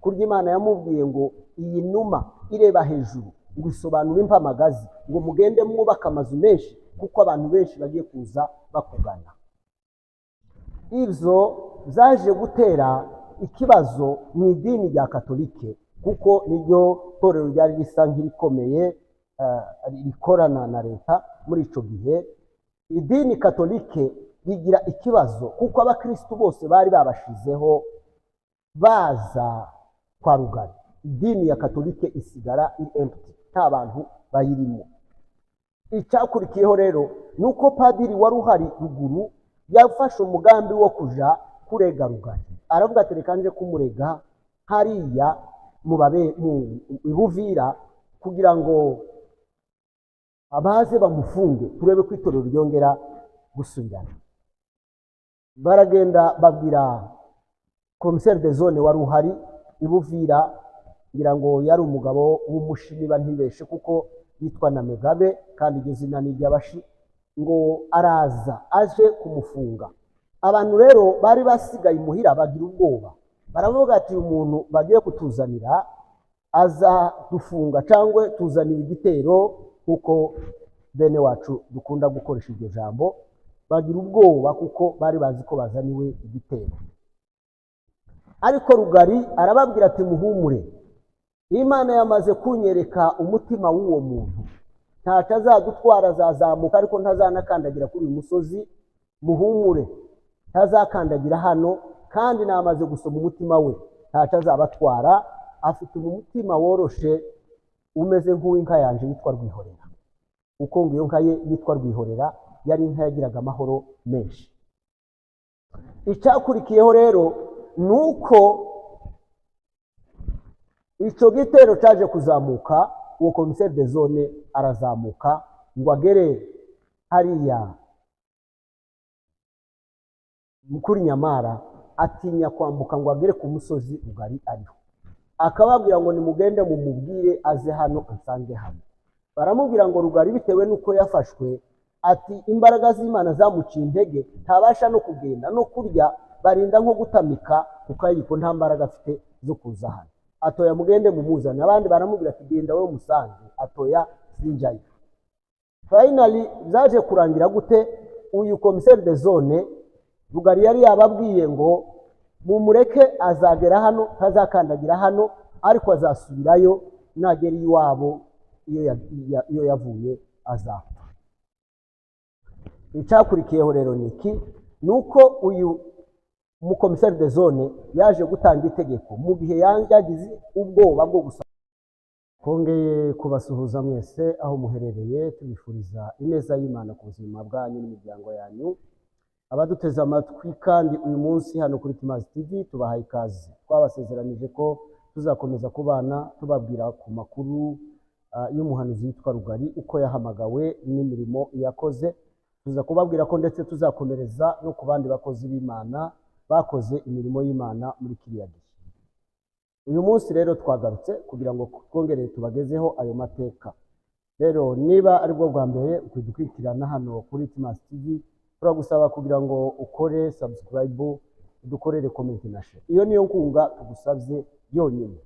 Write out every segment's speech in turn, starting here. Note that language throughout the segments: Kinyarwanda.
Kurya Imana yamubwiye ngo iyi numa ireba hejuru ngo isobanure impamagazi, ngo mugende mwubake amazu menshi kuko abantu benshi bagiye kuza bakugana. Ibyo byaje gutera ikibazo mu idini rya Katolike, kuko niryo torero ryari risa nk'irikomeye, rikorana na leta muri icyo gihe. Idini Katolike rigira ikibazo kuko abakirisitu bose bari babashizeho baza kwa Rugari. Idini ya Katolike isigara iri empty, nta bantu bayirimo. Icyakurikiyeho rero ni uko padiri wari uhari ruguru yafashe umugambi wo kuja kurega Rugari. Aravuga ati: "Reka nje kumurega hariya mu babe mu Buvira kugira ngo abaze bamufunge, turebe ko itorero ryongera gusubirana." Baragenda babwira commissaire de zone wari uhari i Buvira, ngira ngo yari umugabo w'Umushi niba ntibeshe, kuko yitwa na Megabe kandi iryo zina ni iry'Abashi. Ngo araza aje kumufunga. Abantu rero bari basigaye imuhira bagira ubwoba, baravuga ati: "Uyu muntu bagiye kutuzanira aza dufunga cyangwa tuzanira igitero," kuko bene wacu dukunda gukoresha iryo jambo. Bagira ubwoba kuko bari bazi ko bazaniwe igitero. Ariko Rugari arababwira ati: "Muhumure, Imana yamaze kunyereka umutima w'uwo muntu, ntacyo azadutwara. Azazamuka ariko ntazanakandagira kuri uyu musozi. Muhumure, ntazakandagira hano, kandi namaze gusoma umutima we, ntacyo azabatwara. Afite umutima woroshe umeze nk'uw'inka yanje yitwa Rwihorera," kuko ngo iyo nka ye yitwa Rwihorera yari inka yagiraga amahoro menshi. Icyakurikiyeho rero ni uko icyo gitero cyaje kuzamuka. Uwo commissaire de zone arazamuka ngo agere hariya kuri Nyamara, atinya kwambuka ngo agere ku musozi Rugari ariho. Akababwira ngo: "Nimugende mumubwire aze hano ansange hano." Baramubwira ngo Rugari, bitewe n'uko yafashwe, ati imbaraga z'Imana zamuciye intege, ntabasha no kugenda no kurya, barinda nko gutamika ku kayiko, nta mbaraga afite zo kuza hano. Atoya, mugende mumuzane. Abandi baramubwira ati: "Genda wowe musange." Atoya, sinjyayo. Finally byaje kurangira gute? Uyu commissaire de zone, Rugari yari yababwiye ngo mumureke azagera hano, ntazakandagira hano, ariko azasubirayo nagera iwabo iyo yavuye azapfa. Icyakurikiyeho rero ni iki? Ni uko uyu mucommissaire de zone yaje gutanga itegeko mu gihe yagize ubwoba bwo gusa. Twongeye kubasuhuza mwese aho muherereye, tubifuriza ineza y'Imana ku buzima bwanyu n'imiryango yanyu. Abaduteze amatwi kandi uyu munsi hano kuri Timazi TV, tubahaye ikaze. Twabasezeranije ko tuzakomeza kubana tubabwira ku makuru y'umuhanuzi witwa Rugari, uko yahamagawe n'imirimo yakoze. Tuza kubabwira ko ndetse tuzakomereza no ku bandi bakozi b'Imana bakoze imirimo y'Imana muri kiriya gihe. Uyu munsi rero twagarutse kugira ngo twongere tubagezeho ayo mateka. Rero niba aribwo bwa mbere udukurikirana hano kuri Timazi TV, turagusaba kugira ngo ukore subscribe, udukorere comment na share. Iyo niyo nkunga tugusabye yonyine.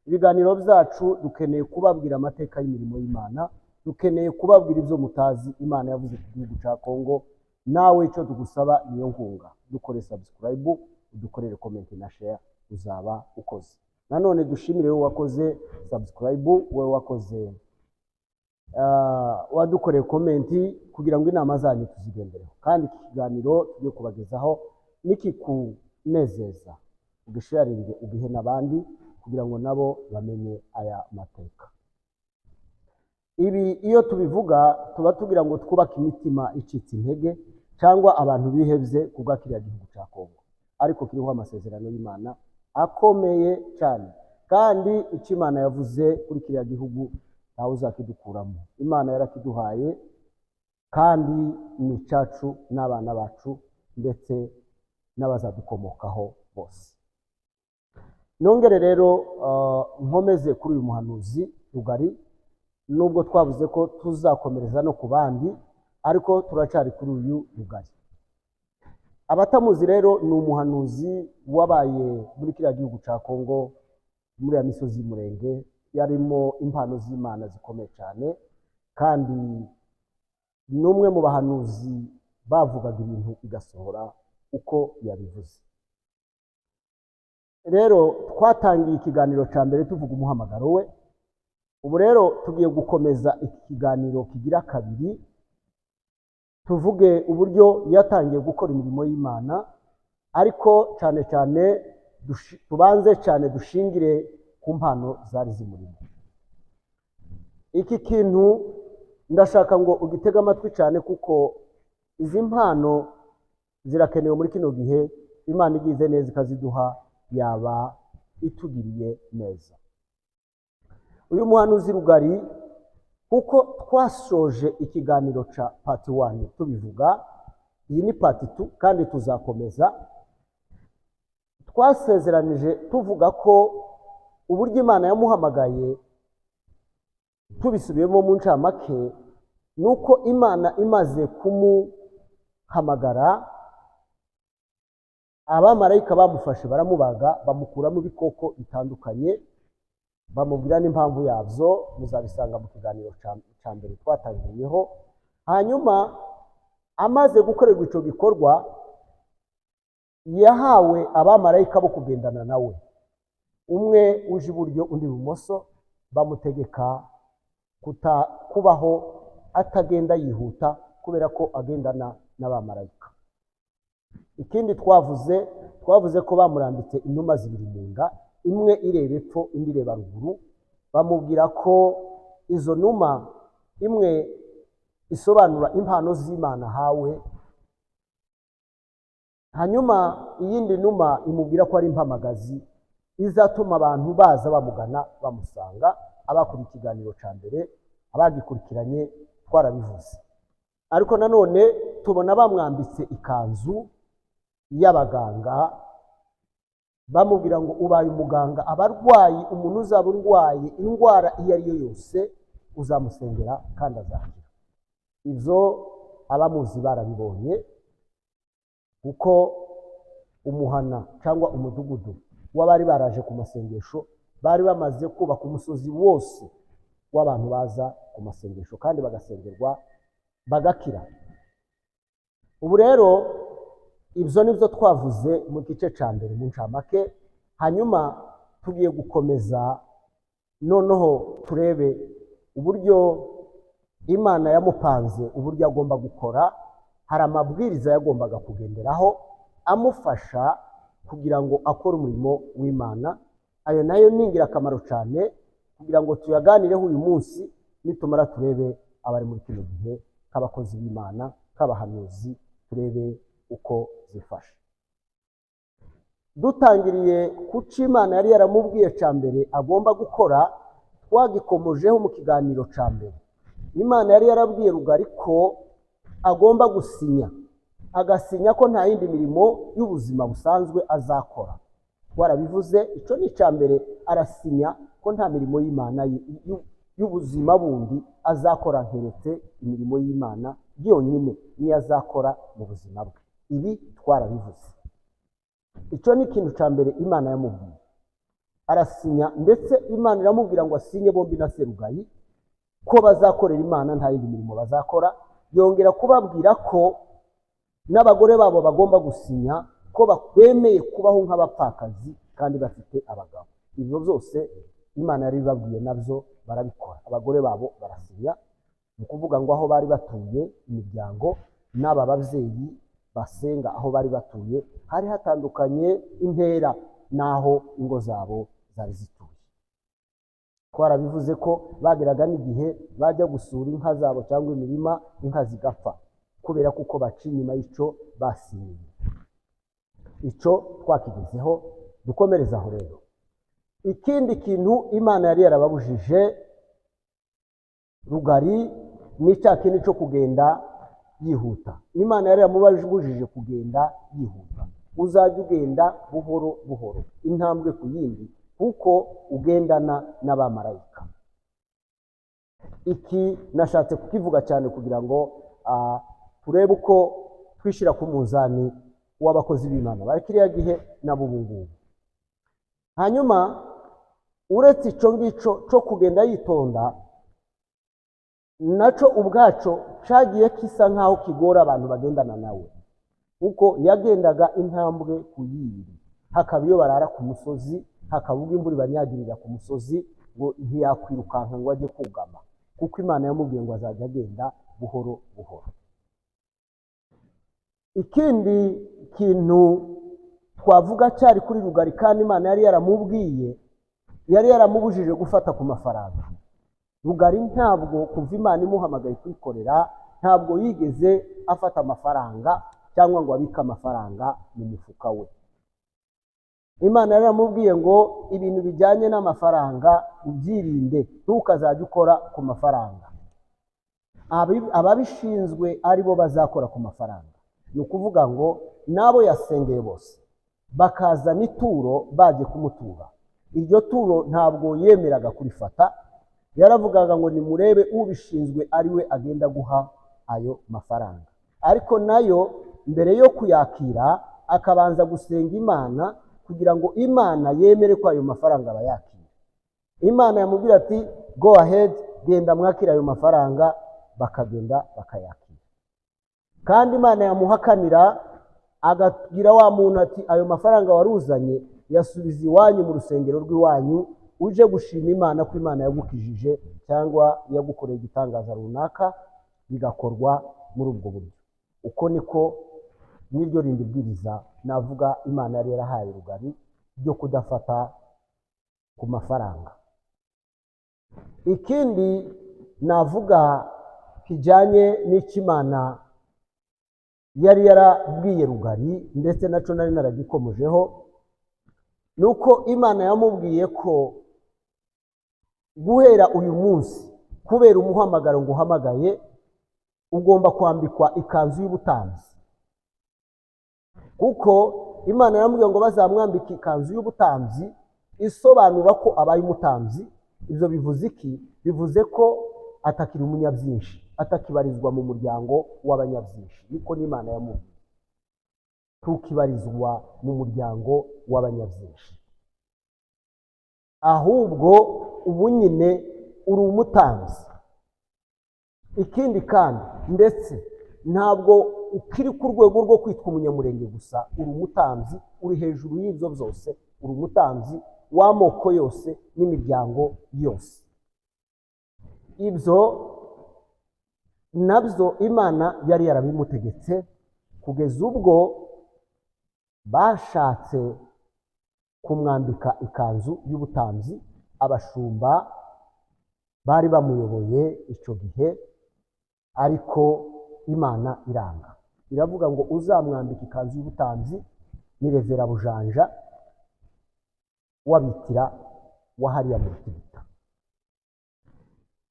Ibiganiro byacu, dukeneye kubabwira amateka y'imirimo y'Imana, dukeneye kubabwira ibyo mutazi Imana yavuze ku gihugu cya Kongo. Nawe icyo tugusaba niyo nkunga: dukore subscribe, udukorere comment na share, uzaba ukoze. Nanone dushimire wowe wakoze subscribe, wowe wakoze, wadukoreye comment, kugira ngo inama zanyu tuzigendereho. Kandi iki kiganiro tugiye kubagezaho nikikunezeza, ugisharinge, ugihe n'abandi kugira ngo nabo bamenye aya mateka. Ibi iyo tubivuga tuba tugira ngo twubake imitima icitse intege cyangwa abantu bihebye ku bwa kiriya gihugu cya Kongo, ariko kiriho amasezerano y'Imana akomeye cyane. Kandi icyo Imana yavuze kuri kiriya gihugu ntawe uzakidukuramo. Imana yarakiduhaye kandi ni icyacu n'abana bacu ndetse n'abazadukomokaho bose. Nongere rero nkomeze kuri uyu muhanuzi Rugari, nubwo twavuze ko tuzakomereza no ku bandi, ariko turacyari kuri uyu Rugari. Abatamuzi rero, ni umuhanuzi wabaye muri kiriya gihugu cya Kongo. Muri ya misozi y'Umurenge yarimo impano z'Imana zikomeye cyane, kandi ni umwe mu bahanuzi bavugaga ibintu bigasohora uko yabivuze. Rero twatangiye ikiganiro cya mbere tuvuga umuhamagaro we. Ubu rero tugiye gukomeza iki kiganiro kigira kabiri, tuvuge uburyo yatangiye gukora imirimo y'Imana, ariko cyane cyane tubanze cyane dushingire ku mpano zari zimurimo. Iki kintu ndashaka ngo ugitege amatwi cyane, kuko izi mpano zirakenewe muri kino gihe. Imana igize neza ikaziduha, yaba itugiriye neza. Uyu muhanuzi Rugari, kuko twasoje ikiganiro cya part 1 tubivuga, iyi ni part 2 kandi tuzakomeza. Twasezeranije tuvuga ko uburyo Imana yamuhamagaye, tubisubiyemo mu ncamake, ni uko Imana imaze kumuhamagara, abamarayika bamufashe baramubaga, bamukuramo ibikoko bitandukanye, bamubwira n'impamvu yabyo. Muzabisanga mu kiganiro cya mbere twatangiriyeho. Hanyuma amaze gukorerwa icyo gikorwa, yahawe abamarayika bo kugendana nawe, umwe uje iburyo undi ibumoso, bamutegeka kubaho atagenda yihuta, kubera ko agendana n'abamarayika. Ikindi twavuze ko bamurambitse inuma zibiri mu nda, imwe ireba epfo indi ireba ruguru, bamubwira ko izo numa imwe isobanura impano z'Imana ahawe, hanyuma iyindi numa imubwira ko ari impamagazi izatuma abantu baza bamugana, bamusanga. Abakora ikiganiro cya mbere, abagikurikiranye, twarabivuze. Ariko nanone tubona bamwambitse ikanzu y'abaganga, bamubwira ngo ubaye umuganga, abarwayi, umuntu uzaba urwaye indwara iyo ari yo yose uzamusengera kandi azakira. Ibyo abamuzi barabibonye, kuko umuhana cyangwa umudugudu w'abari baraje ku masengesho bari bamaze kubaka umusozi wose w'abantu baza ku masengesho kandi bagasengerwa bagakira. Ubu rero ibyo ni byo twavuze mu gice cya mbere mu ncamake. Hanyuma tugiye gukomeza noneho turebe uburyo Imana yamupanze, uburyo agomba gukora. Hari amabwiriza yagombaga kugenderaho amufasha kugira ngo akore umurimo w'Imana. Ayo nayo ni ingirakamaro cyane kugira ngo tuyaganireho uyu munsi, nitumara turebe abari muri kino gihe nk'abakozi b'Imana, nk'abahanuzi, turebe uko zifashe. Dutangiriye ku cyo Imana yari yaramubwiye cya mbere agomba gukora, twagikomojeho mu kiganiro cya mbere. Imana yari yarabwiye Rugari ko agomba gusinya, agasinya ko nta yindi mirimo y'ubuzima busanzwe azakora. Twarabivuze, icyo ni icya mbere. Arasinya ko nta mirimo y'Imana y'ubuzima bundi azakora, nkeretse imirimo y'Imana yonyine niyo azakora mu buzima bwe. Ibi twarabivuze. Icyo ni ikintu cya mbere Imana yamubwiye. Arasinya, ndetse Imana iramubwira ngo asinye bombi na Serugayi ko bazakorera Imana, nta yindi mirimo bazakora. Yongera kubabwira ko n'abagore babo bagomba gusinya ko bemeye kubaho nk'abapfakazi kandi bafite abagabo. Ibyo byose Imana yari ibabwiye nabyo barabikora, abagore babo barasinya. Ni ukuvuga ngo aho bari batuye imiryango n'aba babyeyi basenga, aho bari batuye hari hatandukanye intera n'aho ingo zabo zari zituye. Twarabivuze ko bageraga n'igihe bajya gusura inka zabo cyangwa imirima, inka zigapfa kubera kuko baca inyuma y'icyo basinyiye. Icyo twakigezeho, dukomereza aho. Rero ikindi kintu Imana yari yarababujije Rugari ni cya kindi cyo kugenda yihuta. Imana yari yaramubujije kugenda yihuta. Uzajya ugenda buhoro buhoro, intambwe ku yindi, kuko ugendana n'abamarayika. Iki nashatse kukivuga cyane kugira ngo turebe uko twishyira ku munzani w'abakozi b'Imana bari kiriya gihe nabo ubu ngubu. Hanyuma Uretse icyo ngicyo cyo kugenda yitonda, nacyo ubwaco cyagiye gisa nk'aho kigora abantu bagendana nawe, kuko yagendaga intambwe ku yindi. Hakaba iyo barara ku musozi, hakaba ubwo imvura ibanyagirira ku musozi, ngo ntiyakwirukanka ngo ajye kugama, kuko Imana yamubwiye ngo azajya agenda buhoro buhoro. Ikindi kintu twavuga cyari kuri Rugari, kandi Imana yari yaramubwiye, yari yaramubujije gufata ku mafaranga. Rugari ntabwo, kuva Imana imuhamagaye kwikorera, ntabwo yigeze afata amafaranga cyangwa ngo abike amafaranga mu mufuka we. Imana yari yaramubwiye ngo ibintu bijyanye n'amafaranga ubyirinde, ntukazajya ukora ku mafaranga, ababishinzwe aribo bazakora ku mafaranga. Ni ukuvuga ngo n'abo yasengeye bose bakazana ituro bagiye kumutura, iryo turo ntabwo yemeraga kurifata. Yaravugaga ngo nimurebe ubishinzwe ari we agenda guha ayo mafaranga, ariko nayo mbere yo kuyakira akabanza gusenga Imana kugira ngo Imana yemere ko ayo mafaranga bayakira. Imana yamubwira ati "Go ahead, genda mwakira ayo mafaranga", bakagenda bakayakira. Kandi Imana yamuhakanira, agabwira wa muntu ati "Ayo mafaranga waruzanye yasubiza iwanyu mu rusengero rw'iwanyu, uje gushima Imana ko Imana yagukijije cyangwa yagukoreye igitangaza runaka", bigakorwa muri ubwo buryo. Uko niko n'iryo rindi bwiriza navuga Imana yari yarahaye Rugari ryo kudafata ku mafaranga. Ikindi navuga kijyanye n'icyo Imana yari yarabwiye Rugari, ndetse nacyo nari naragikomojeho, ni uko Imana yamubwiye ko guhera uyu munsi, kubera umuhamagaro ngo uhamagaye, ugomba kwambikwa ikanzu y'ubutambyi. Kuko Imana yaramubwiye ngo bazamwambike ikanzu y'ubutambyi, isobanura ko abaye umutambyi. Ibyo bivuze iki? Bivuze ko atakiri umunyabyinshi, atakibarizwa mu muryango w'abanyabyinshi. Niko n'Imana yamubwiye: "Tukibarizwa mu muryango w'abanyabyinshi, ahubwo ubu nyine uri umutambyi." Ikindi kandi, ndetse ntabwo ukiri ku rwego rwo kwitwa Umunyamurenge gusa, uri umutambyi, uri hejuru y'ibyo byose, uri umutambyi w'amoko yose n'imiryango yose. Ibyo nabyo Imana yari yarabimutegetse, kugeza ubwo bashatse kumwambika ikanzu y'ubutambyi abashumba bari bamuyoboye icyo gihe, ariko Imana iranga, iravuga ngo uzamwambika ikanzu y'ubutambyi ni Revera Bujanja wabitira wa hariya mu Rutigita.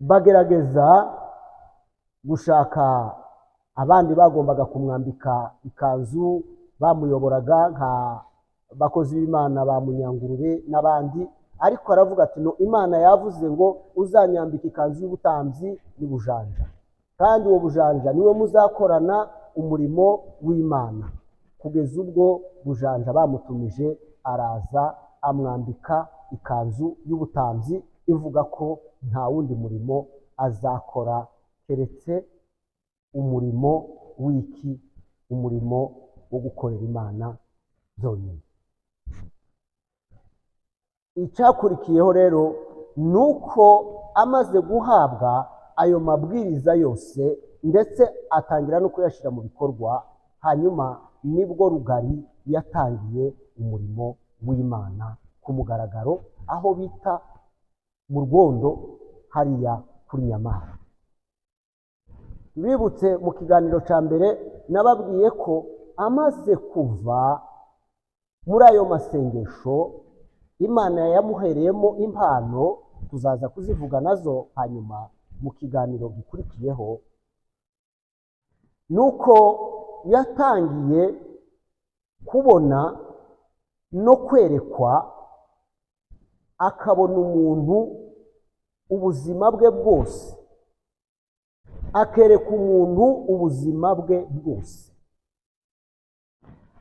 Bagerageza gushaka abandi bagombaga kumwambika ikanzu bamuyoboraga, nka bakozi b'Imana ba Munyangurube n'abandi, ariko aravuga ati "No, Imana yavuze ngo uzanyambika ikanzu y'ubutambyi ni Bujanja, kandi uwo Bujanja niwe muzakorana umurimo w'Imana." Kugeza ubwo Bujanja bamutumije, araza amwambika ikanzu y'ubutambyi, ivuga ko nta wundi murimo azakora keretse umurimo w'iki? Umurimo wo gukorera Imana byonyine. Icyakurikiyeho rero ni uko amaze guhabwa ayo mabwiriza yose, ndetse atangira no kuyashyira mu bikorwa, hanyuma nibwo Rugari yatangiye umurimo w'Imana ku mugaragaro, aho bita mu Rwondo hariya kuri Nyamara. Bibutse mu kiganiro cya mbere nababwiye ko amaze kuva muri ayo masengesho, Imana yamuhereyemo impano, tuzaza kuzivuga nazo hanyuma mu kiganiro gikurikiyeho, ni uko yatangiye kubona no kwerekwa, akabona umuntu ubuzima bwe bwose, akereka umuntu ubuzima bwe bwose,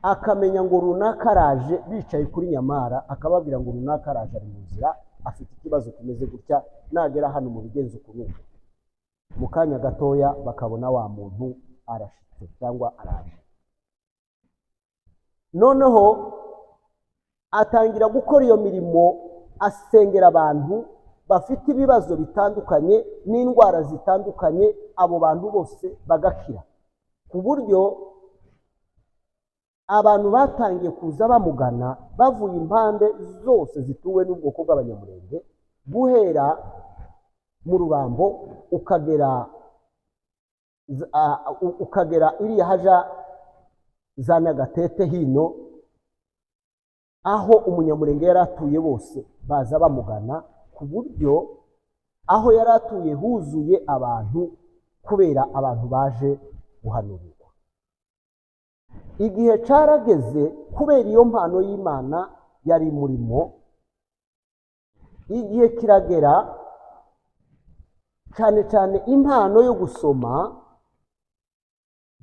akamenya ngo runaka araje. Bicaye kuri Nyamara, akababwira ngo runaka araje, ari mu nzira. Afite ikibazo kimeze gutya, nagera hano mu bigenza uku n'uku. Mu kanya gatoya bakabona wa muntu arashitse cyangwa araje. Noneho atangira gukora iyo mirimo, asengera abantu bafite ibibazo bitandukanye n'indwara zitandukanye, abo bantu bose bagakira, ku buryo abantu batangiye kuza bamugana bavuye impande zose zituwe n'ubwoko bw'Abanyamurenge, guhera mu Rurambo ukagera iriya haja za Nyagatete hino, aho Umunyamurenge yari atuye bose baza bamugana, ku buryo aho yari atuye huzuye abantu kubera abantu baje guhanurirwa. Igihe carageze, kubera iyo mpano y'Imana yari murimo, igihe kiragera, cyane cyane impano yo gusoma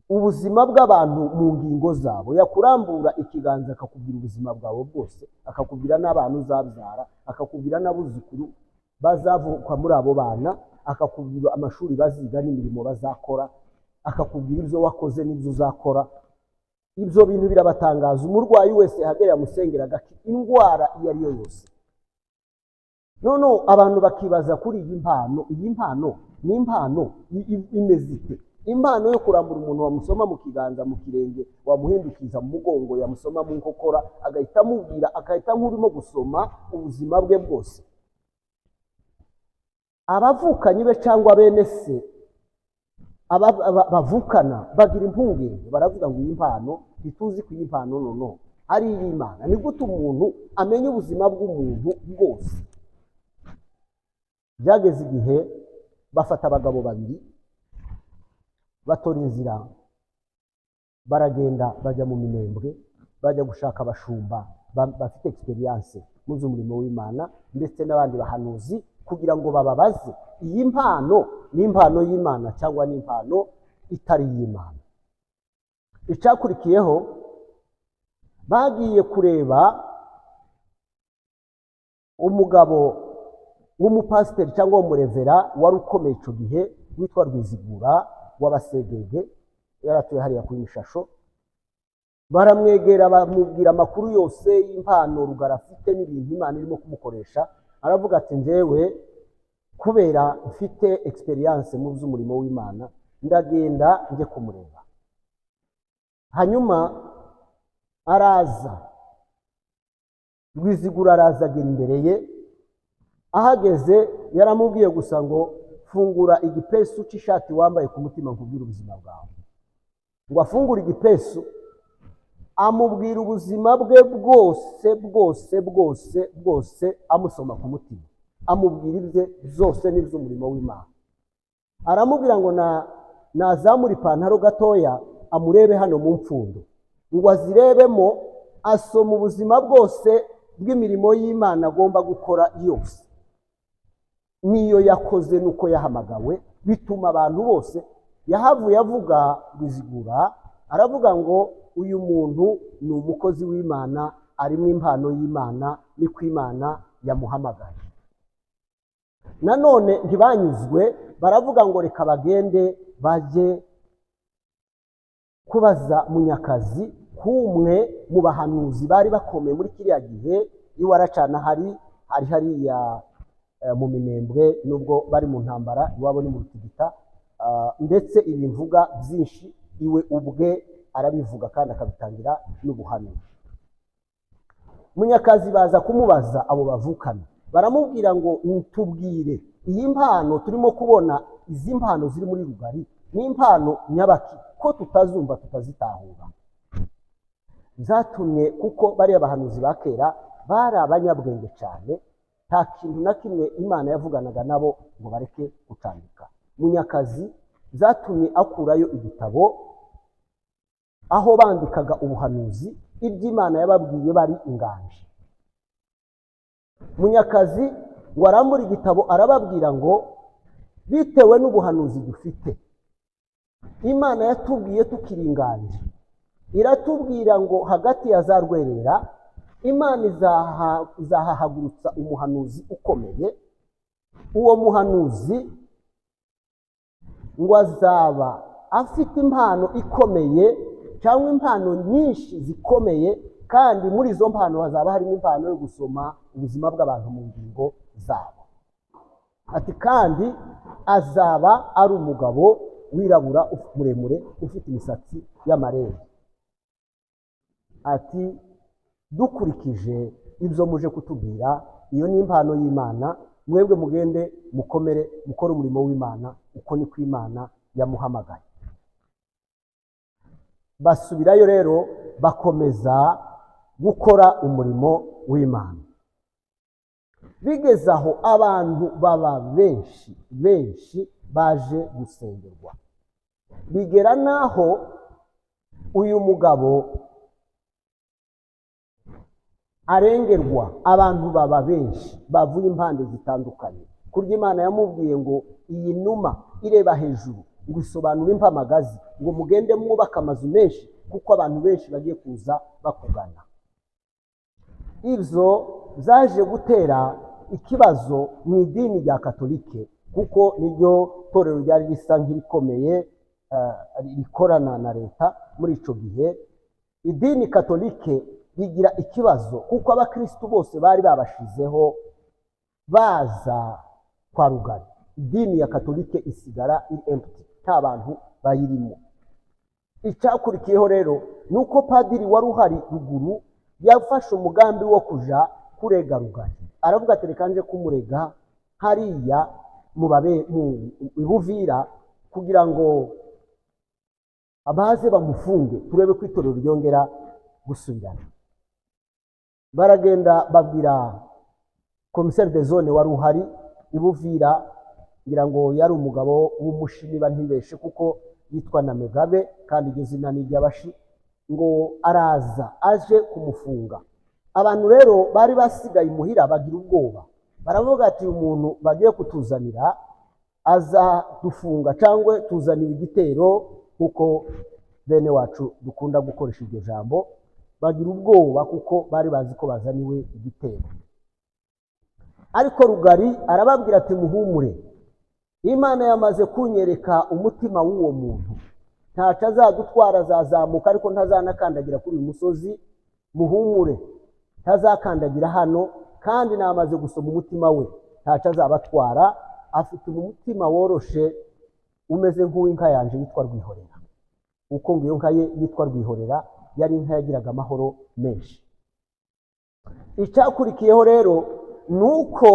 ubuzima bw'abantu mu ngingo zabo. Yakurambura ikiganza akakubwira ubuzima bwawe bwose, akakubwira n'abana uzabyara, akakubwira n'abuzukuru bazavuka muri abo bana, akakubwira amashuri baziga n'imirimo bazakora, akakubwira ibyo wakoze n'ibyo uzakora. Ibyo bintu birabatangaza. Umurwayi wese yahagera yamusengera agakira indwara iyo ari yo yose. Noneho abantu bakibaza kuri iyi mpano. Iyi mpano ni impano imeze ite? Impano yo kurambura umuntu, wamusoma mu kiganza, mu kirenge, wamuhindukiza mu mugongo, yamusoma mu nkokora, agahita amubwira, agahita nk'urimo gusoma ubuzima bwe bwose. Abavukanyi be cyangwa bene se bavukana bagira impungenge, baravuga ngo iyi mpano ntituzi ko iyi mpano noneho ari iy'Imana. Ni gute umuntu amenya ubuzima bw'umuntu bwose? Byageze igihe bafata abagabo babiri, batora inzira, baragenda bajya mu Minembwe, bajya gushaka abashumba bafite expérience mu z'umurimo w'Imana ndetse n'abandi bahanuzi, kugira ngo bababaze iyi mpano ni impano y'Imana cyangwa ni impano itari iy'Imana. Icyakurikiyeho, bagiye kureba umugabo w'umupasiteri cyangwa w'umurevera wari ukomeye icyo gihe, witwa Rwizigura w'Abasegege, yari atuye hariya kuri Mishasho. Baramwegera, bamubwira amakuru yose y'impano Rugara afite n'ibintu Imana irimo kumukoresha. Aravuga ati: "Njyewe kubera mfite expérience mu by'umurimo w'Imana, ndagenda njye kumureba." Hanyuma araza, Rwizigura araza, agera imbere ye. Ahageze yaramubwiye gusa ngo: "Fungura igipesu cy'ishati wambaye ku mutima, nkubwire ubuzima bwawe." Ngo afungure igipesu, amubwira ubuzima bwe bwose bwose bwose bwose, amusoma ku mutima, amubwira ibye zose n'iby'umurimo w'Imana. Aramubwira ngo nazamure ipantaro gatoya amurebe hano mu mpfundo. Ngo azirebemo, asoma ubuzima bwose bw'imirimo y'Imana agomba gukora yose n'iyo yakoze n'uko yahamagawe. Bituma abantu bose yahavuye avuga, Rwizigura aravuga ngo uyu muntu ni umukozi w'Imana, arimo impano y'Imana, niko Imana yamuhamagaye. Nanone ntibanyuzwe, baravuga ngo reka bagende bajye kubaza Munyakazi, k'umwe mu bahanuzi bari bakomeye muri kiriya gihe. Iwe aracana hari hariya mu Minembwe, nubwo bari mu ntambara, iwabo ni mu Rutigita. Ndetse ibi mvuga byinshi iwe ubwe arabivuga kandi akabitangira n'ubuhamya. Munyakazi baza kumubaza, abo bavukana baramubwira ngo: "Tubwire, iyi mpano turimo kubona, izi mpano ziri muri Rugari, ni impano nyabaki ko tutazumva, tutazitahura?" Byatumye, kuko bariya bahanuzi ba kera bari abanyabwenge cyane, nta kintu na kimwe Imana yavuganaga nabo ngo bareke gutandika. Munyakazi byatumye akurayo igitabo aho bandikaga ubuhanuzi, iby'Imana yababwiye bari inganji. Munyakazi ngo arambure igitabo, arababwira ngo: "Bitewe n'ubuhanuzi dufite, Imana yatubwiye tukiri inganji, iratubwira ngo hagati ya za Rwerera Imana izahahagurutsa umuhanuzi ukomeye. Uwo muhanuzi ngo azaba afite impano ikomeye cyangwa impano nyinshi zikomeye, kandi muri izo mpano hazaba harimo impano yo gusoma ubuzima bw'abantu mu ngingo zabo. Ati kandi azaba ari umugabo wirabura muremure ufite imisatsi y'amarere. Ati dukurikije ibyo muje kutubwira, iyo ni impano y'Imana, mwebwe mugende mukomere mukore umurimo w'Imana, uko niko Imana yamuhamagaye. Basubirayo rero bakomeza gukora umurimo w'Imana. Bigeze aho abantu baba benshi benshi baje gusengerwa, bigera n'aho uyu mugabo arengerwa. Abantu baba benshi bavuye impande zitandukanye. Kurya Imana yamubwiye ngo iyi numa ireba hejuru ngo isobanure impamagazi, ngo mugende mwubake amazu menshi kuko abantu benshi bagiye kuza bakugana. Ibyo byaje gutera ikibazo mu idini rya Katolike, kuko niryo torero ryari risa nk'irikomeye, rikorana na leta muri icyo gihe. Idini Katolike rigira ikibazo kuko abakirisitu bose bari babashizeho baza kwa Rugari. Idini ya Katolike isigara iri empty, nta bantu bayirimo. Icyakurikiyeho rero ni uko padiri wari uhari ruguru yafashe umugambi wo kuja kurega Rugari. Aravuga ati reka nje kumurega hariya mu Buvira kugira ngo abaze bamufunge, turebe ko itorero ryongera gusubirana. Baragenda babwira commissaire de zone wari uhari i Buvira, ngira ngo yari umugabo w'umushi niba ntibeshe, kuko yitwa na Megabe kandi iryo zina ni iry'abashi, ngo araza aje kumufunga. Abantu rero bari basigaye imuhira bagira ubwoba, baravuga ati uyu muntu bagiye kutuzanira azadufunga cyangwa tuzanira igitero, kuko bene wacu dukunda gukoresha iryo jambo. Bagira ubwoba kuko bari bazi ko bazaniwe igitero. Ariko Rugari arababwira ati muhumure, Imana yamaze kunyereka umutima w'uwo muntu, ntacyo azadutwara, azazamuka ariko ntazanakandagira kuri uyu musozi. Muhumure, ntazakandagira hano, kandi namaze gusoma umutima we, ntacyo azabatwara. Afite umutima woroshe umeze nk'uw'inka yanje yitwa Rwihorera, kuko ngo iyo nka ye yitwa Rwihorera yari inka yagiraga amahoro menshi. Icyakurikiyeho rero ni uko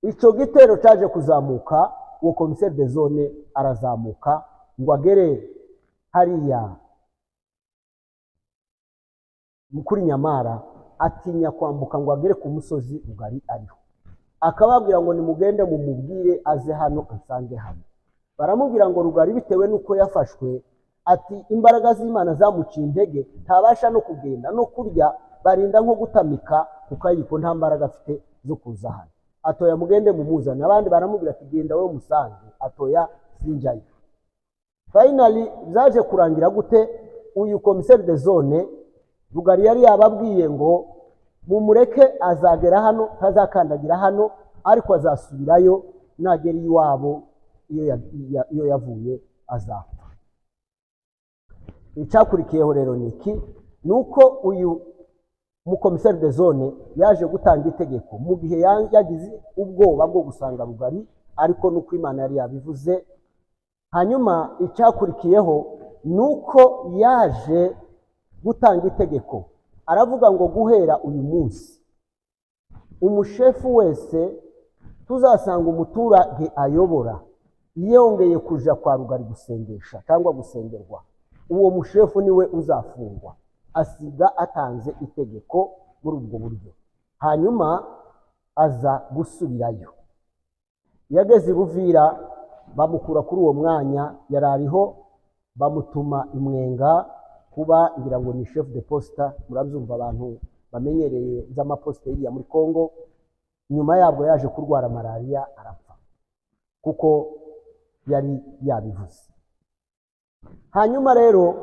icyo gitero cyaje kuzamuka, uwo commissaire de zone arazamuka ngo agere hariya kuri Nyamara, atinya kwambuka ngo agere ku musozi Rugari ariho. Akababwira ngo nimugende mumubwire aze hano ansange hano. Baramubwira ngo Rugari bitewe n'uko yafashwe, ati imbaraga z'Imana zamuciye intege, ntabasha no kugenda no kurya, barinda nko gutamika ku kayiko, nta mbaraga afite zo kuza hano. Atoya mugende mumuzane. Abandi baramubwira ati genda wowe musange. Atoya sinjayo. Finally zaje kurangira gute? Uyu commissaire de zone Rugari yari yababwiye ngo mumureke azagera hano, ntazakandagira hano, ariko azasubirayo nagera iwabo iyo yavuye azapfa. Icyakurikiyeho rero ni iki? Ni uko uyu mukomiseri de zone yaje gutanga itegeko mu gihe yagize ubwoba bwo gusanga Rugari, ariko nuko Imana yari yabivuze. Hanyuma icyakurikiyeho ni uko yaje gutanga itegeko, aravuga ngo guhera uyu munsi umushefu wese tuzasanga umuturage ayobora yongeye kuja kwa Rugari gusengesha cyangwa gusengerwa, uwo mushefu niwe uzafungwa. Asiga atanze itegeko muri ubwo buryo. Hanyuma aza gusubirayo. Yageze i Buvira bamukura kuri uwo mwanya yari ariho, bamutuma i Mwenga kuba ngira ngo ni chef de poste, murabyumva abantu bamenyereye z'amaposite iriya muri Congo. Nyuma yabwo yaje kurwara malariya arapfa, kuko yari yabivuze. Hanyuma rero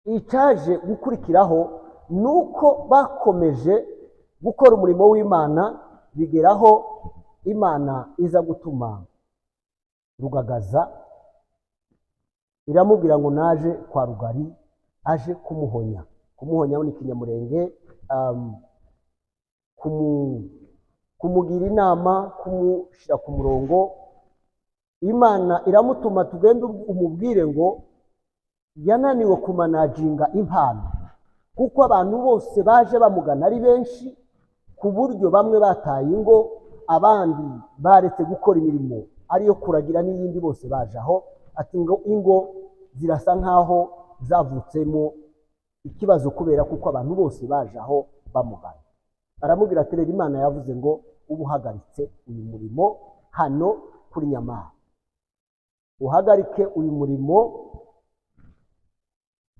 Icyaje gukurikiraho ni uko bakomeje gukora umurimo w'Imana, bigeraho Imana iza gutuma Rugagaza, iramubwira ngo naje kwa Rugari aje kumuhonya. Kumuhonya ni ikinyamurenge, kumugira inama, kumushyira ku murongo. Imana iramutuma, tugende umubwire ngo yananiwe kumanaginga impano, kuko abantu bose baje bamugana ari benshi, ku buryo bamwe bataye ingo, abandi baretse gukora imirimo ariyo kuragira n'iyindi, bose baje aho. Ati ngo ingo zirasa nkaho zavutsemo ikibazo kubera kuko abantu bose baje aho bamugana. Aramubwira ati rero Imana yavuze ngo uba uhagaritse uyu murimo hano kuri Nyamara, uhagarike uyu murimo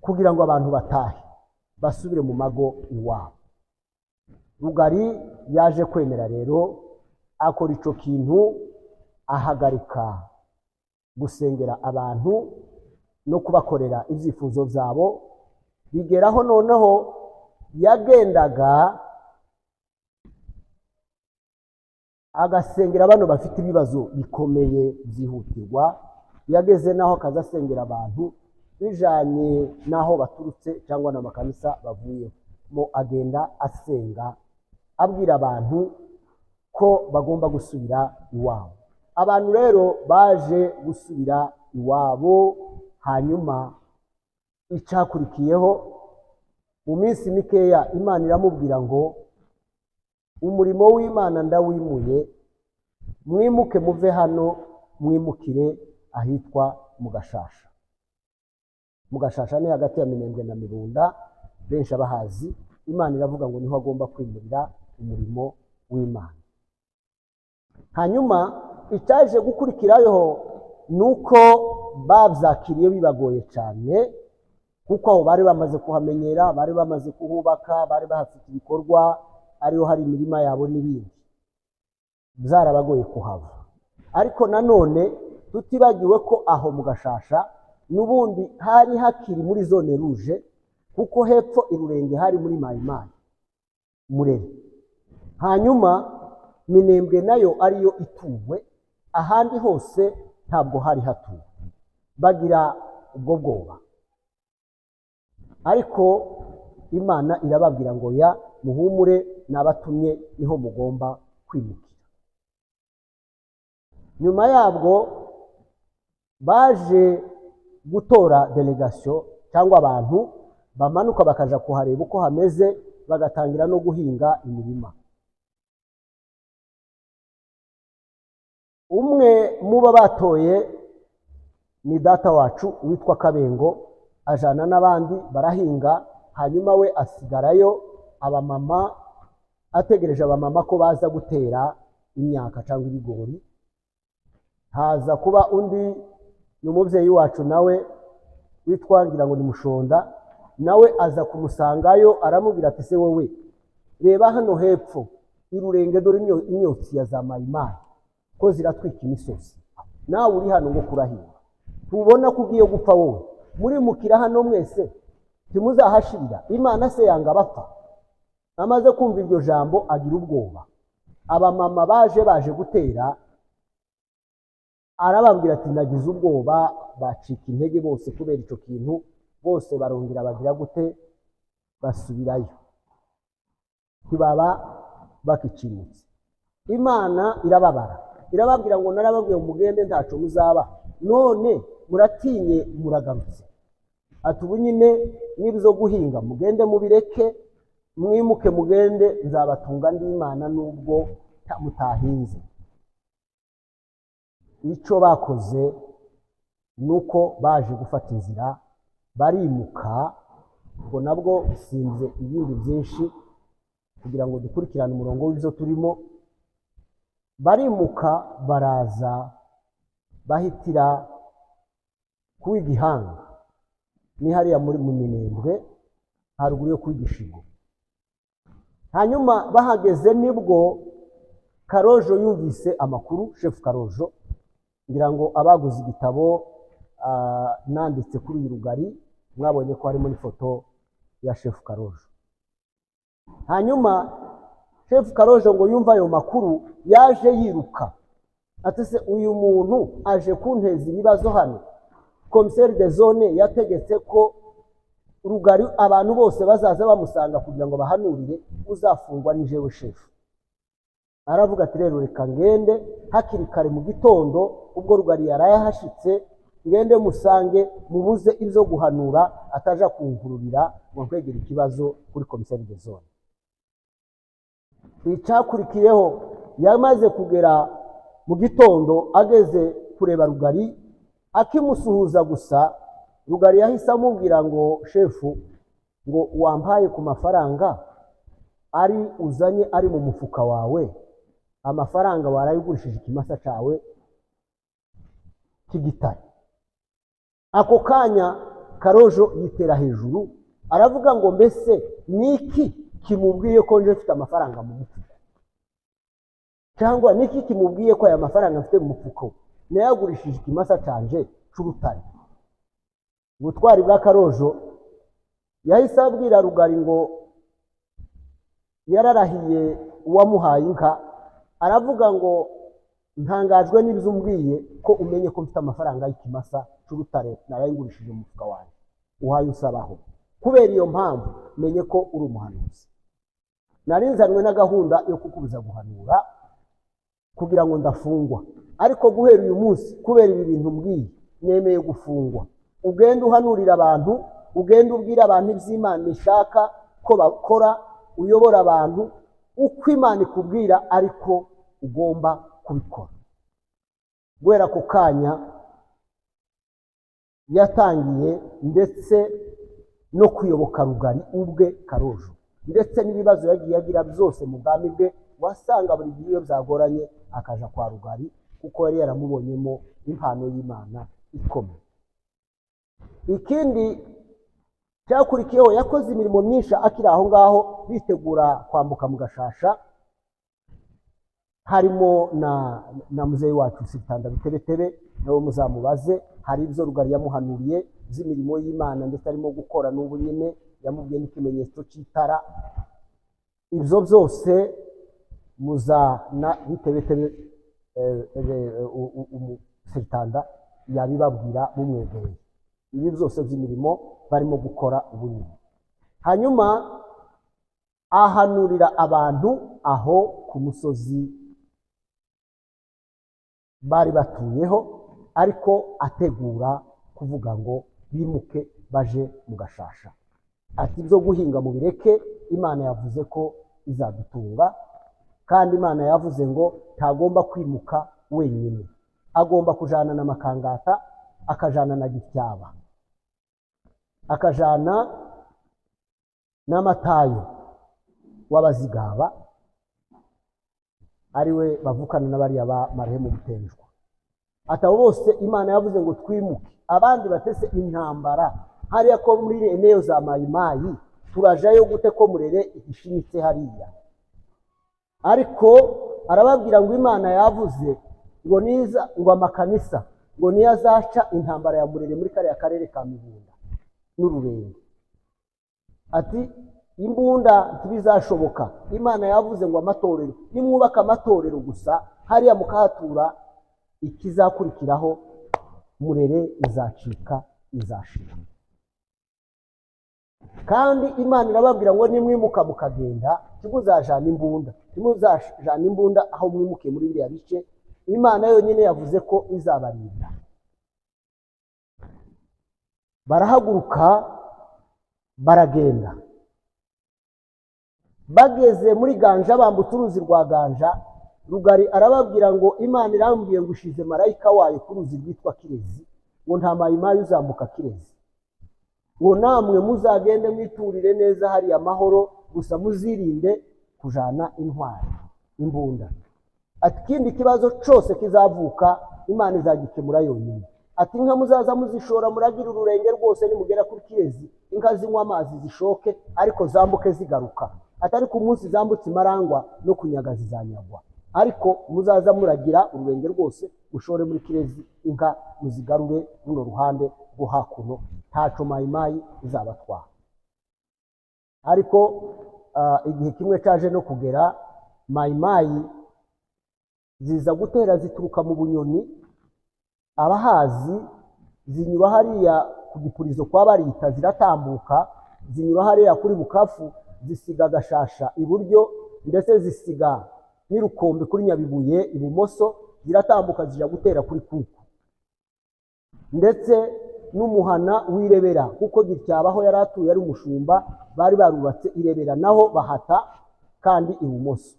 kugira ngo abantu batahe basubire mu mago iwabo. Rugari yaje kwemera rero, akora icyo kintu, ahagarika gusengera abantu no kubakorera ibyifuzo byabo. Bigeraho noneho yagendaga agasengera bano bafite ibibazo bikomeye byihutirwa, yageze naho akaza asengera abantu bijanye n'aho baturutse cyangwa n'amakanisa bavuyemo, agenda asenga abwira abantu ko bagomba gusubira iwabo. Abantu rero baje gusubira iwabo, hanyuma icyakurikiyeho mu minsi mikeya Imana iramubwira ngo umurimo w'Imana ndawimuye, mwimuke muve hano, mwimukire ahitwa mu Gashasha. Mu Gashasha ni hagati ya Minembwe na Mirunda, benshi abahazi. Imana iravuga ngo niho agomba kwimurira umurimo w'Imana. Hanyuma icyaje gukurikirayo ni uko babyakiriye bibagoye cyane, kuko aho bari bamaze kuhamenyera, bari bamaze kuhubaka, bari bahafite ibikorwa, ariho hari imirima yabo n'ibindi, byarabagoye kuhava. Ariko nanone tutibagiwe ko aho mu Gashasha n'ubundi hari hakiri muri zone rouge, kuko hepfo i Rurenge hari muri Mayimayi Murere, hanyuma Minembwe nayo ariyo ituwe, ahandi hose ntabwo hari hatuwe. Bagira ubwo bwoba, ariko Imana irababwira ngo ya muhumure, nabatumye niho mugomba kwimukira. Nyuma yabwo baje gutora delegation cyangwa abantu bamanuka bakaja kuhareba uko hameze, bagatangira no guhinga imirima. Umwe muba batoye ni data wacu witwa Kabengo, ajana n'abandi barahinga, hanyuma we asigarayo abamama, ategereje abamama ko baza gutera imyaka cyangwa ibigori. Haza kuba undi ni umubyeyi wacu nawe witwa ngira ngo ni Mushonda, nawe aza kumusangayo aramubwira ati se wowe reba hano hepfo i Rurenge, dore imyotsi ya za Mayimayi ko ziratwika imisozi, nawe uri hano ngo kurahinga, tubona ko ugiye gupfa wowe, murimukira hano mwese ntimuzahashirira, Imana se yanga abapfa. Amaze kumva iryo jambo agira ubwoba. Abamama baje gutera, arababwira ati nagize ubwoba, bacika intege bose kubera icyo kintu, bose barongera bagira gute, basubirayo, ntibaba bakicimutse. Imana irababara, irababwira ngo narababwiye mugende ntaco muzaba, none muratinye muragarutse. Ati ubu nyine n'ibyo guhinga mugende mubireke, mwimuke mugende, nzabatunga ndi Imana nubwo mutahinze. Icyo bakoze nuko baje gufata inzira barimuka, ubwo nabwo sinze ibindi byinshi kugira ngo dukurikirane umurongo w'ibyo turimo. Barimuka baraza bahitira ku Gihanga, ni hariya muri mu Minembwe haruguru yo ku Gishigo. Hanyuma bahageze nibwo Karojo yumvise amakuru, Chef Karojo, ngira ngo abaguze igitabo nanditse kuri uyu Rugari Mwabonye ko harimo n'ifoto ya Shefu Karojo. Hanyuma Shefu Karojo ngo yumve ayo makuru, yaje yiruka ati: "Se uyu muntu aje kunteza ibibazo hano? Commissaire de zone yategetse ko Rugari abantu bose bazaza bamusanga kugira ngo bahanurire, uzafungwa ni jewe shefu." Aravuga ati: "Rero reka ngende hakiri kare mu gitondo, ubwo Rugari yaraye ahashitse, ngende musange mubuze ibyo guhanura, ataja kunkururira ngo nkwegere ikibazo kuri commissaire de zone." Icyakurikiyeho, yamaze kugera mu gitondo, ageze kureba Rugari, akimusuhuza gusa, Rugari yahise amubwira ngo: "Shefu," ngo, "wampaye ku mafaranga ari uzanye ari mu mufuka wawe, amafaranga warayigurishije ikimasa cyawe cy'igitare." Ako kanya Karojo yitera hejuru, aravuga ngo: "Mbese niki kimubwiye ko nje mfite amafaranga mu mufuko? Cyangwa niki kimubwiye ko aya mafaranga mfite mu mufuko nayagurishije ikimasa canje c'urutare?" Ubutwari bwa Karojo, yahise abwira Rugari ngo yararahiye uwamuhaye inka, aravuga ngo: "Ntangajwe n'ibyo umbwiye ko umenye ko mfite amafaranga y'ikimasa c'urutare narayingurishije mu mufuka wanjye uhaye usabaho. Kubera iyo mpamvu menye ko uri umuhanuzi. Nari nzanwe na gahunda yo kukubuza guhanura kugira ngo ndafungwa, ariko guhera uyu munsi, kubera ibi bintu mbwiye, nemeye gufungwa. Ugende uhanurira abantu, ugende ubwira abantu iby'Imana ishaka ko bakora, uyobora abantu uko Imana ikubwira, ariko ugomba kubikora." Guhera ako kanya yatangiye ndetse no kuyoboka Rugari ubwe Karojo, ndetse n'ibibazo yagiye agira byose mu bwami bwe, wasanga buri gihe iyo byagoranye akaja kwa Rugari, kuko yari yaramubonyemo impano y'Imana ikomeye. Ikindi cyakurikiyeho, yakoze imirimo myinshi akiri aho ngaho bitegura kwambuka mu Gashasha, harimo na muzeyi wacu Sitanda Bitebetebe, nawe muzamubaze. Hari ibyo Rugari yamuhanuriye z'imirimo y'Imana, ndetse arimo gukora n'ubu nyine, yamubwiye n'ikimenyetso cy'itara. Ibyo byose muzana Bitebetebe, Sitanda yabibabwira mumwegereye, ibi byose by'imirimo barimo gukora ubu nyine. Hanyuma ahanurira abantu aho ku musozi bari batuyeho, ariko ategura kuvuga ngo bimuke baje mu Gashasha, ati: "Ibyo guhinga mubireke, Imana yavuze ko izadutunga." Kandi Imana yavuze ngo ntagomba kwimuka wenyine, agomba kujana na Makangata, akajana na Gityaba, akajana n'Amatayo w'Abazigaba, ariwe bavukana na bariya ba marehemu Butenjwa. Ati: "Abo bose Imana yavuze ngo twimuke." Abandi batese intambara hariya ko muri eneo za Mayimayi, turajayo gute ko Murere ishimitse hariya? Ariko arababwira ngo Imana yavuze ngo niza, ngo amakanisa ngo niyo azaca intambara ya Murere muri kariya karere ka Mibunda n'Ururenge. Ati: "Imbunda ntibizashoboka. Imana yavuze ngo amatorero, nimwubaka amatorero gusa hariya mukahatura, ikizakurikiraho Murere izacika, izashira." Kandi Imana irababwira ngo nimwimuka mukagenda, ntimuzajana imbunda, ntimuzajana imbunda aho mwimukiye muri biriya bice. Imana yonyine yavuze ko izabarinda. Barahaguruka baragenda. Bageze muri Ganja, bambutse uruzi rwa Ganja, Rugari arababwira ngo: "Imana irambwiye ngo ishize marayika wayo ku ruzi rwitwa Kirezi, ngo nta Mayimayi uzambuka Kirezi, ngo namwe muzagende mwiturire neza hariya amahoro, gusa muzirinde kujana intwari, imbunda." Ati: "Ikindi kibazo cyose kizavuka, Imana izagikemura yonyine." Ati: "Inka muzaza muzishora, muragira Ururenge rwose, nimugera kuri Kirezi inka zinywa amazi zishoke, ariko zambuke zigaruka." Ati: "Ariko umunsi zambutse Imarangwa no kunyaga zizanyagwa." Ariko muzaza muragira ururenge rwose, mushore muri Kirezi, inka muzigarure runo ruhande rwo hakuno, ntaco Mayimayi izabatwara. Ariko igihe kimwe cyaje no kugera, Mayimayi ziza gutera zituruka mu Bunyoni, abahazi, zinyura hariya ku Gipurizo kwa Barita, ziratambuka zinyura hariya kuri Bukafu, zisiga Gashasha iburyo, ndetse zisiga n'Irukombe kuri Nyabibuye ibumoso, ziratambuka zijya gutera kuri Kuku ndetse n'umuhana w'Irebera, kuko Gityabaho yari atuye ari umushumba, bari barubatse Irebera, naho bahata kandi ibumoso.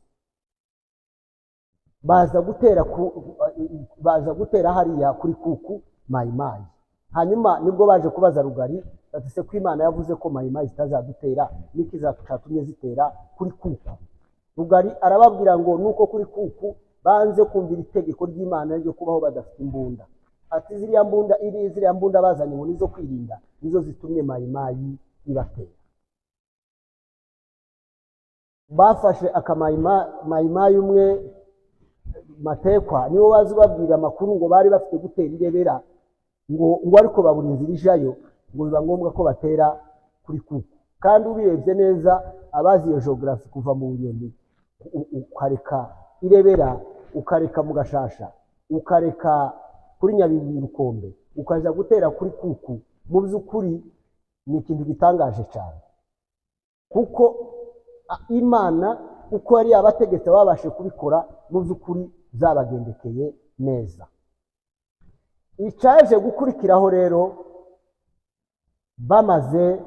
Baza gutera hariya kuri Kuku Mayimayi. Hanyuma nibwo baje kubaza Rugari bati: "Se ko Imana yavuze ko Mayimayi zitazadutera, niki zatumye zitera kuri Kuku?" Rugari arababwira ngo nuko kuri Kuku banze kumvira itegeko ry'Imana ryo kubaho badafite imbunda. Ati ziriya mbunda bazanye ngo nizo kwirinda, nizo zitumye Mayimayi ibatera. Bafashe akamayimayi umwe Matekwa, niwe waza ubabwira amakuru ngo bari bafite gutera Irebera, ngo ariko babura inzira ijayo, ngo biba ngombwa ko batera kuri Kuku. Kandi ubirebye neza, abazi iyo geography, kuva mu Bunyoni ukareka Irebera, ukareka mu Gashasha, ukareka kuri Nyabibu Rukombe, ukaja gutera kuri Kuku, mu by'ukuri ni ikintu gitangaje cyane, kuko Imana uko yari yabategetse babashe kubikora, mu by'ukuri zabagendekeye neza. Icyaje gukurikiraho rero, bamaze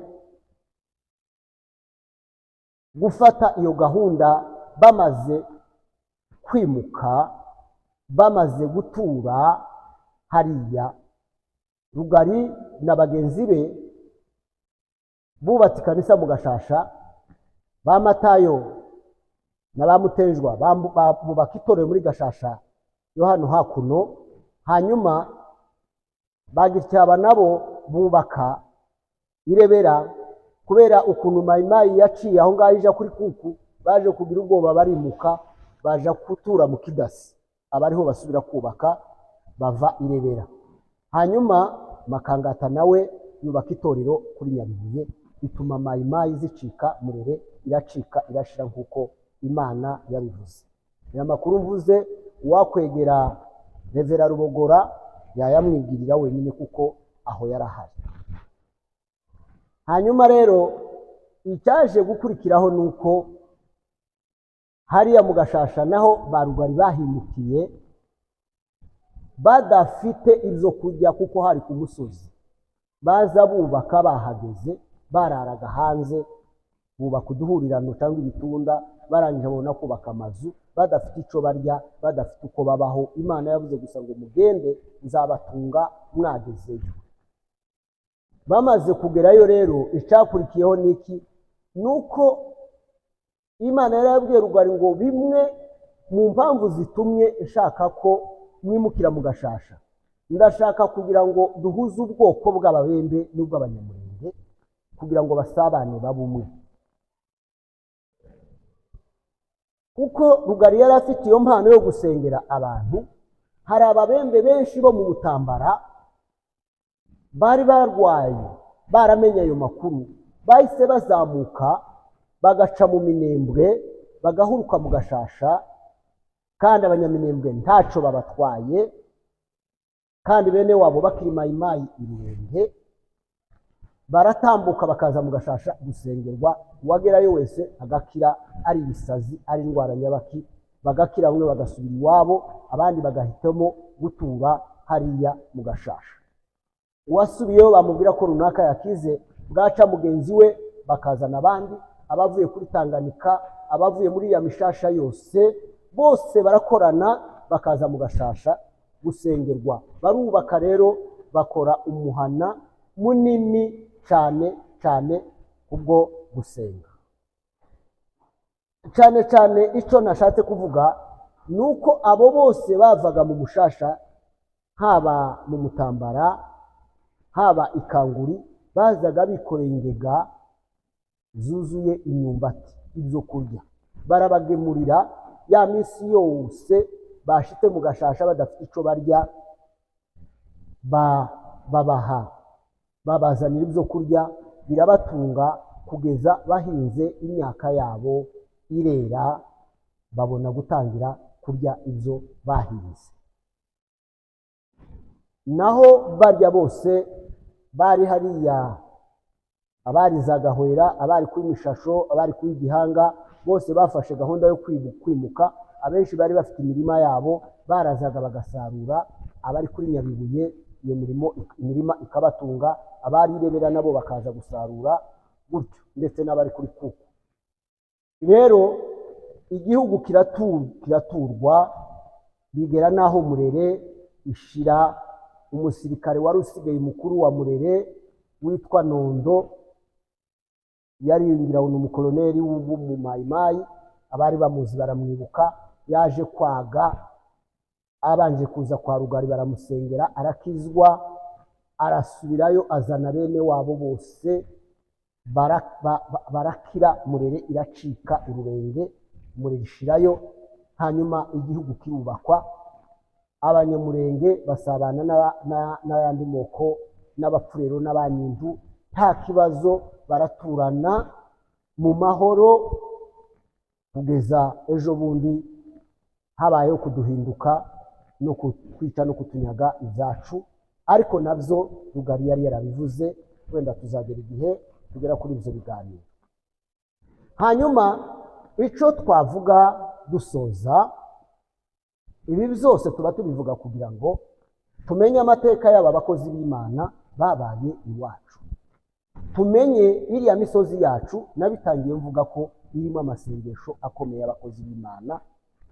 gufata iyo gahunda, bamaze kwimuka, bamaze gutura hariya, Rugari na bagenzi be bubatse ikanisa mu Gashasha, ba Matayo na ba Mutenjwa bubaka itorero muri Gashasha yo hano hakuno, hanyuma ba Gityaba nabo bubaka Irebera. Kubera ukuntu Mayimayi yaciye aho ngaho ija kuri Kuku, baje kugira ubwoba barimuka, baja gutura mu Kidasi, abariho basubira kubaka bava Irebera. Hanyuma Makangata nawe yubaka itorero kuri Nyabibuye, bituma Mayimayi zicika Murere, iracika irashira nk'uko Imana yabivuze. Aya makuru mvuze, uwakwegera Revera Rubogora yayamwibwirira wenyine, kuko aho yarahari. Hanyuma rero icyaje gukurikiraho ni uko hariya mu Gashasha naho ba Rugari bahimukiye badafite ibyo kurya, kuko hari ku musozi. Baza bubaka, bahageze bararaga hanze, bubaka uduhurirano cyangwa ibitunda, barangije babona kubaka amazu badafite icyo barya, badafite uko babaho. Imana yavuze gusa ngo mugende, nzabatunga mwagezeyo. Bamaze kugerayo rero, icyakurikiyeho ni iki? Ni uko Imana yari yabwiye Rugari ngo bimwe mu mpamvu zitumye nshaka ko mwimukira mu Gashasha, ndashaka kugira ngo duhuze ubwoko bw'Ababembe n'ubw'Abanyamurenge, kugira ngo basabane babe umwe. Kuko Rugari yari afite iyo mpano yo gusengera abantu, hari Ababembe benshi bo mu Mutambara bari barwaye, baramenye ayo makuru, bahise bazamuka bagaca mu Minembwe, bagahuruka mu Gashasha, kandi Abanyaminembwe ntaco babatwaye, kandi bene wabo bakiri Mayimayi Irurenge, baratambuka bakaza mu Gashasha gusengerwa. Uwagerayo wese agakira, ari ibisazi, ari indwara nyabaki, bagakira, bamwe bagasubira iwabo, abandi bagahitamo gutura hariya mu Gashasha. Uwasubiyeyo bamubwira ko runaka yakize, bwaca mugenzi we bakazana abandi, abavuye kuri Tanganyika, abavuye muri ya mishasha yose, bose barakorana bakaza mu Gashasha gusengerwa. Barubaka rero, bakora umuhana munini cyane cyane kubwo gusenga. Cyane cyane icyo nashatse kuvuga ni uko abo bose bavaga mu Mushasha, haba mu Mutambara, haba Ikanguri, bazaga bikoreye ingega zuzuye imyumbati, ibyo kurya barabagemurira. Ya minsi yose bashite mu gashasha badafite ico barya, babaha, babazanira ibyo kurya, birabatunga kugeza bahinze imyaka yabo irera, babona gutangira kurya ibyo bahinze. Naho barya bose bari hariya, abari za Gahwera, abari kuri Mishasho, abari kuri Gihanga, bose bafashe gahunda yo kwimuka. Abenshi bari bafite imirima yabo, barazaga bagasarura. Abari kuri Nyabibuye, iyo mirimo, imirima ikabatunga. Abari Rebera nabo bakaza gusarura gutyo, ndetse n'abari kuri Kuku. Rero igihugu kiraturwa, bigera n'aho Murere ishira. Umusirikare wari usigaye mukuru wa Murere witwa Nondo, yari ngira ngo ni umukoloneli w'umumayimayi, abari bamuzi baramwibuka. Yaje kwaga, abanje kuza kwa Rugari baramusengera arakizwa, arasubirayo azana bene wabo bose barakira. Murere iracika ururenge, Murere ishirayo. Hanyuma igihugu kirubakwa, Abanyamurenge basabana n'ayandi moko, n'Abapfurero n'Abanyindu, nta kibazo, baraturana mu mahoro kugeza ejo bundi habayeho kuduhinduka no kutwica no kutunyaga ibyacu. Ariko nabyo Rugari yari yarabivuze, wenda tuzagera igihe tugera kuri ibyo biganiro. Hanyuma icyo twavuga dusoza ibi byose, tuba tubivuga kugira ngo tumenye amateka y'aba bakozi b'Imana babaye iwacu, tumenye iriya misozi yacu. Nabitangiye mvuga ko irimo amasengesho akomeye y'abakozi b'Imana,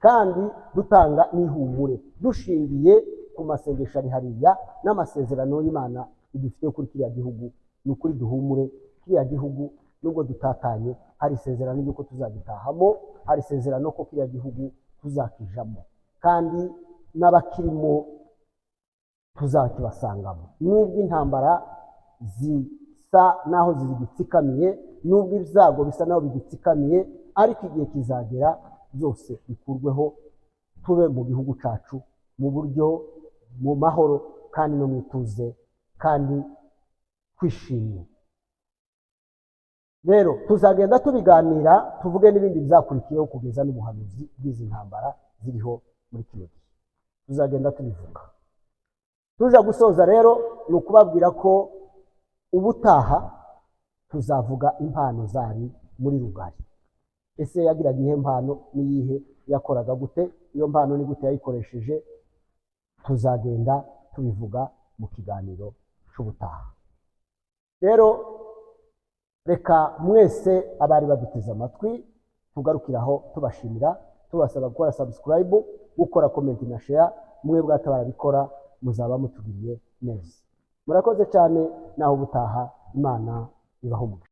kandi dutanga n'ihumure dushingiye ku masengesho ari hariya n'amasezerano y'Imana idufite kuri kiriya gihugu. Ni ukuri duhumure, kiriya gihugu nubwo dutatanye, hari isezerano ry'uko tuzagitahamo, hari isezerano ko kiriya gihugu tuzakijamo, kandi n'abakirimo tuzakibasangamo. Nubwo intambara zisa naho zigitsikamiye, nubwo ibyago bisa naho bigitsikamiye, ariko igihe kizagera byose bikurweho, tube mu gihugu cyacu mu buryo, mu mahoro kandi no mu ituze kandi twishimye. Rero tuzagenda tubiganira, tuvuge n'ibindi bizakurikiyeho kugeza n'ubuhanuzi bw'izi ntambara ziriho muri kino gihe, tuzagenda tubivuga. Tuja gusoza rero, ni ukubabwira ko ubutaha tuzavuga impano zari muri Rugari. Ese yagiraga iyihe mpano? N'iyihe? Yakoraga gute? Iyo mpano ni gute yayikoresheje? Tuzagenda tubivuga mu kiganiro cy'ubutaha. Rero reka mwese abari baduteze amatwi tugarukiraho, tubashimira, tubasaba gukora subscribe, gukora comment na share. Mwe bwata barabikora, muzaba mutugiriye neza. Murakoze cyane, naho ubutaha. Imana ibahe umugisha.